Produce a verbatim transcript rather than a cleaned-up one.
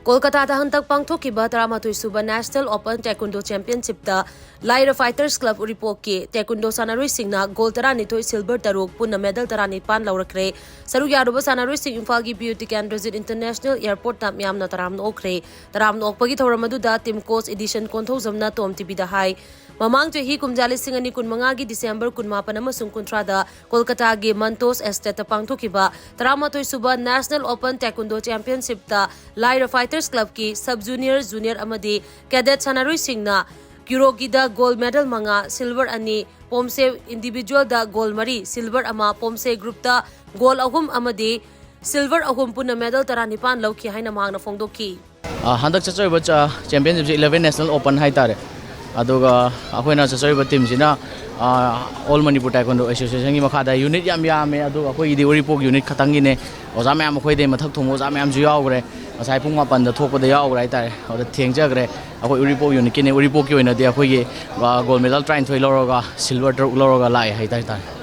ꯀꯣꯜꯀꯇꯥꯗ ꯍꯟꯗꯛ ꯄꯥꯡꯊꯣꯛꯈꯤꯕ ꯇꯔꯥꯃꯥꯊꯣꯏ ꯁꯨꯕ National Open Taekwondo Championship-ꯇ ꯂꯥꯏꯔ Fighters Club ꯎꯔꯤꯄꯣꯛꯀꯤ Taekwondo ꯁꯥꯟꯅꯔꯣꯏꯁꯤꯡꯅ gold ꯇꯔꯥꯅꯤꯊꯣꯏ, silver ꯇꯔꯨꯛ, ꯄꯨꯟꯅ medal ꯇꯔꯥꯅꯤꯄꯥꯟ ꯂꯧꯔꯛꯈ꯭ꯔꯦ꯫ ꯁꯔꯨꯛ ꯌꯥꯔꯨꯕ ꯁꯥꯟꯅꯔꯣꯏꯁꯤꯡ ꯏꯝꯐꯥꯜꯒꯤ ꯕꯤꯌꯨ ꯇꯤꯀꯦꯟꯗ꯭ꯔꯖꯤꯠ International Airport-ꯇ ꯃꯤꯌꯥꯝꯅ ꯇꯔꯥꯝꯅ ꯑꯣꯛꯈ꯭ꯔꯦ꯫ ꯇꯔꯥꯝꯅ ꯑꯣꯛꯄꯒꯤ ꯊꯧꯔꯝ ꯑꯗꯨꯗ team coach Edison ꯀꯣꯟꯊꯧꯖꯝꯅ ꯇꯣꯝ ꯇꯤꯚꯤꯗ ꯍꯥꯏ, ꯃꯃꯥꯡ ꯆꯍꯤ ꯀꯨꯝꯖꯥ ꯂꯤꯁꯤꯡ ꯑꯅꯤ ꯀꯨꯟꯃꯉꯥꯒꯤ December ꯀꯨꯟꯃꯥꯄꯟ ꯑꯃꯁꯨꯡ ꯀꯨꯟꯊ꯭ꯔꯥꯗ ꯀꯣꯜꯀꯇꯥꯒꯤ ꯃꯟꯇꯣꯁ Estate-ꯇ ꯄꯥꯡꯊꯣꯛꯈꯤꯕ ꯇꯔꯥꯃꯥꯊꯣꯏ ꯁꯨꯕ National Open Taekwondo Championship-ꯇ ꯂꯥꯏꯔ Fighters Club-ꯀꯤ sub junior, junior ꯑꯃꯗꯤ cadet ꯁꯥꯟꯅꯔꯣꯏꯁꯤꯡꯅ ꯀ꯭ꯌꯨꯔꯣꯒꯤꯗ gold medal ꯃꯉꯥ, silver ꯑꯅꯤ, ꯄꯣꯝꯁꯦ individual-ꯗ gold ꯃꯔꯤ, silver ꯑꯃ, ꯄꯣꯝꯁꯦ group-ꯇ gold ꯑꯍꯨꯝ ꯑꯃꯗꯤ silver ꯑꯍꯨꯝ, ꯄꯨꯟꯅ medal ꯇꯔꯥꯅꯤꯄꯥꯟ ꯂꯧꯈꯤ ꯍꯥꯏꯅ ꯃꯍꯥꯛꯅ ꯐꯣꯡꯗꯣꯛꯈꯤ꯫ ꯑ, ꯍꯟꯗꯛ ꯆꯠꯆꯔꯤꯕ ꯆ-, Championship-ꯁꯤ eleven National Open ꯍꯥꯏꯇꯥꯔꯦ꯫ ꯑꯗꯨꯒ ꯑꯩꯈꯣꯏꯅ ꯆꯠꯆꯔꯤꯕ team-ꯁꯤꯅ, ꯑ, All Manipur Taekwondo Association-ꯒꯤ ꯃꯈꯥꯗ unit ꯌꯥꯝ ꯌꯥꯝꯃꯦ꯫ ꯑꯗꯨꯒ ꯑꯩꯈꯣꯏꯒꯤꯗꯤ ꯎꯔꯤꯄꯣꯛ unit ꯈꯛꯇꯪꯒꯤꯅꯦ꯫ ꯑꯣꯖꯥ ꯃꯌꯥꯝ, ꯑꯩꯈꯣꯏꯗꯩ ꯃꯊꯛ ꯊꯣꯡꯕ ꯑꯣꯖꯥ ꯃꯌꯥꯝꯁꯨ ꯌꯥꯎꯈ꯭ꯔꯦ꯫ ꯉꯁꯥꯏ ꯄꯨꯡ ꯃꯥꯄꯟꯗ ꯊꯣꯛꯄꯗ ꯌꯥꯎꯈ꯭ꯔꯦ ꯍꯥꯏꯇꯥꯔꯦ꯫ ꯑꯗꯨꯗ ꯊꯦꯡꯖꯈ꯭ꯔꯦ꯫ ꯑꯩꯈꯣꯏ ꯎꯔꯤꯄꯣꯛ unit-ꯀꯤꯅꯦ꯫ ꯎꯔꯤꯄꯣꯛꯀꯤ ꯑꯣꯏꯅꯗꯤ ꯑꯩꯈꯣꯏꯒꯤ, ꯑ, gold medal ꯇꯔꯥꯅꯤꯊꯣꯏ ꯂꯧꯔꯒ silver ꯇꯔꯨꯛ ꯂꯧꯔꯒ ꯂꯥꯛꯑꯦ ꯍꯥꯏꯇꯥꯔꯦ꯫